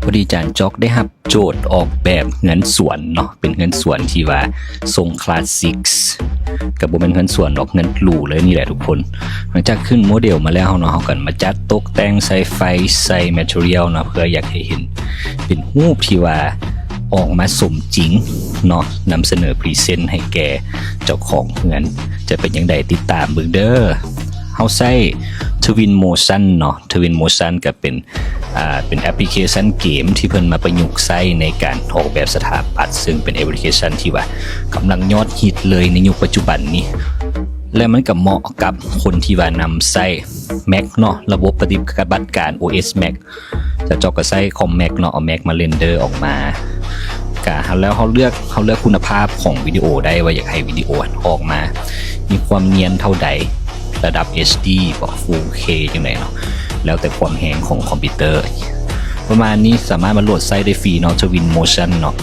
ພໍດີຈານຈອກໄດ້ຮັບໂຈດອອກແບບເຮືອນສວນເນາະ, ເປັນເຮືອນສວນທີ່ວ່າຊົງຄລາສສິກ ກໍບໍ່ແມ່ນເຮືອນສວນດອກ, ເຮືອນຫຼູເລີຍນີ້ແຫຼະທຸກຄົນ. ຫຼັງຈາກຂຶ້ນໂມເດວມາແລ້ວເນາະ, ເຮົາກໍມາຈັດຕົກແຕ່ງ, ໃສ່ໄຟ, ໃສ່ material ເນາະ, ເພື່ອຢາກໃຫ້ເຫັນເປັນຮູບທີ່ວ່າອອກມາສົມຈິງເນາະ, ນຳສະເໜີ present ໃຫ້ແກ່ເຈົ້າຂອງເຮືອນ. ຈະເປັນຈັ່ງໃດ ຕິດຕາມເບິ່ງເດີ້. ເຮົາໃຊ້ Twinmotion ເນາະ, Twinmotion ກໍເປັນ ອ່າ ເປັນແອັບພລິເຄຊັນເກມທີ່ເພິ່ນມາປະຍຸກໃຊ້ໃນການອອກແບບສະຖາປັດ, ເຊິ່ງເປັນແອັບພລິເຄຊັນທີ່ວ່າກຳລັງຍອດຮິດເລີຍໃນຍຸກປັດຈຸບັນນີ້ ແລະ ມັນກໍເໝາະກັບຄົນທີ່ວ່ານຳໃຊ້ Mac ເນາະ, ລະບົບປະຕິບັດການ ໂອເອສ Mac. ຈານຈອກກໍໃຊ້ຄອມ Mac ເນາະ, ເອົາ Mac ມາເຣັນເດີອອກມາ. ກະ ແລ້ວເຮົາເລືອກ ເຮົາເລືອກຄຸນນະພາບຂອງວິດີໂອໄດ້ ວ່າຢາກໃຫ້ວິດີໂອອອກມາມີຄວາມນຽນເທົ່າໃດ, ລະດັບ HD ບໍ Full K ຈັ່ງໃດເນາະ, ແລ້ວແຕ່ຄວາມແຮງຂອງຄອມພິວເຕີ. ປະມານນີ້ ສາມາດມາໂຫຼດໃຊ້ໄດ້ຟຣີເນາະ, Twinmotion ເນາະ.